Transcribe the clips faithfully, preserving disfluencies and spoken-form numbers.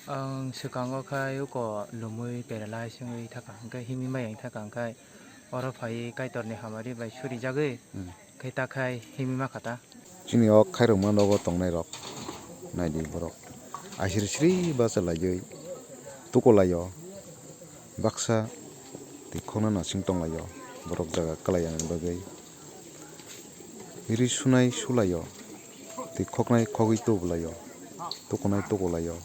Ang swkango khai uko lumui paralyze wngwi thaka, hwnkhe himwi maya wngwi thaka, hwnkhe oro phaiwi Kaitorni hamari bai surijagwi, hmm, khe ta khai himwi mankha ta. Chini o khairokma nogo tongnairok naidi borok. Aisiri siri bachalaiwi tukulaio. Baksa twi khokna nasing tonglaio. Borok jaga kwlai yangni bagwi. Ri sunai sulaio. Twi khoknai khogwi tubulaio. Tukunai tukulaio.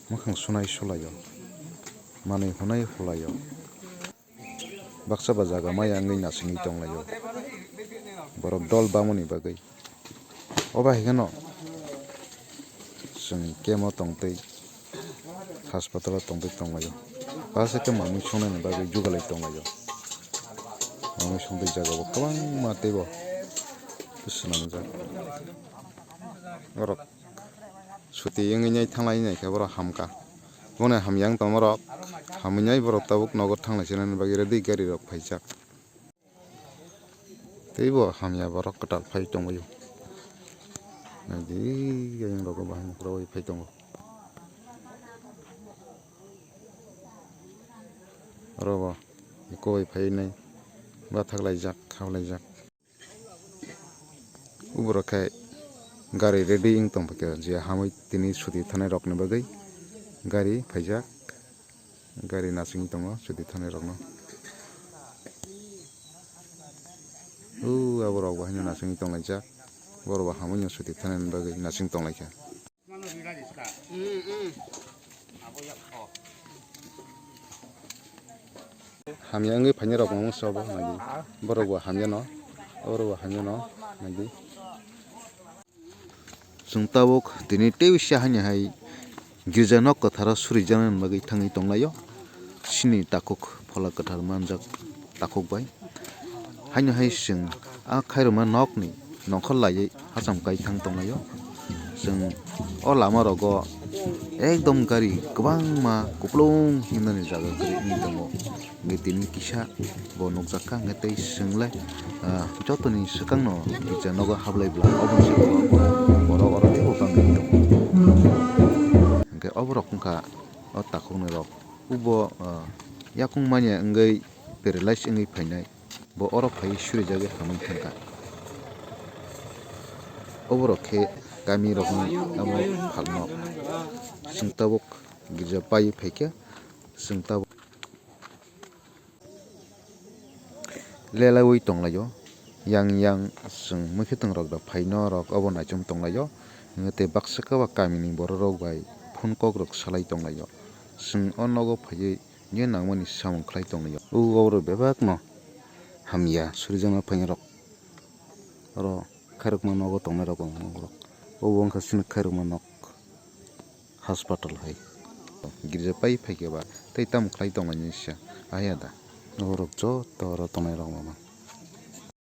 Mwkhang sunai sulaio. Manwi hunai hulaio. Baksa ba jaga maya wngwi nasingwi tonglaio. Borok dol bangmani bagwi. O bai haikhe no chwng camp o tongtwi, hospital o tongtwi tonglaio. Basa khe mamwi songnaini bagwi jugalai tonglaio. Mamwi songtwi jaga bo kwbangma teibo swnamjak. Borok suti wngwi nai thanglai nai khe borok hamkha. Bono hamya wng tongma rok hamwi nai borok tabuk nogo thanglai sinani bagwi ready gari rok phaijak. Tei bo hamya borok kwtal phai tongbaio. Naidi ayang rogo bahai kwrwi phai tongo. Oro bo eko bai phai nai bathak laijak, khap laijak. Uborok khe gari ready wng tong phaikha, je hamwi tini suti thanai rokni bagwi gari phaijak, gari nasingwi tongo suti thanai rokno. O aborok bo haino nasingwi tonglaijak, borok bo hamwi no suti thanani bagwi nasing tonglaikha. Hamya wngwi phainai rok no sobo naidi. Borok bo hamya no, borok bo hamya no naidi. Chwng tabuk tini tei bisa haino hai girja nok kwtharo surijaknani bagwi thangwi tonglaio. Chini takhuk phola kwthar manjak takhuk bai. Haino hai chwng a khairokma nokni nongkhor laiwi hacham kai thang tonglaio. Chwng o lama rogo ekdom gari kwbangma kupulung himnani jaga kwrwi wngwi tongo. Hwnkhe tini kisa bo nukjak kha, hwnkhe tei chwng le, ah, jotoni swkangno kisa nogo hablai bwla, oboni saka o borok oro teibo bangwi tongo. Hwnkhe oborok wngkha o takhukni rok. Ubo, ah, yakung manya wngwi paralyze wngwi phainai. Bo oro phaiwi surijagwi hamwi thangkha. Oborok khe kamirokni abo phalnok. Chwng tabuk girja paiwi phaikha, chwng tabuk lelaiwi tonglaio. Yang yang chwng mwkhwtwng rok da phaino rok obo naichom tonglaio. Hwnkhe tei baksa khe ba kamini borok rok bai phone kok rok salai tonglaio. Chwng o nogo phaiwi je nangmani samung khlai tonglaio. O oborok bebakno hamya surijakna phainai rok. Oro khairokma nogo tongnai rok wngkha borok. Obo wngkha chini khairokma nok, hospital hai. Girja pai phaikhe ba tei tamo khlai tonglainai sya, aya da. Oborok joto oro tongnai rok mama.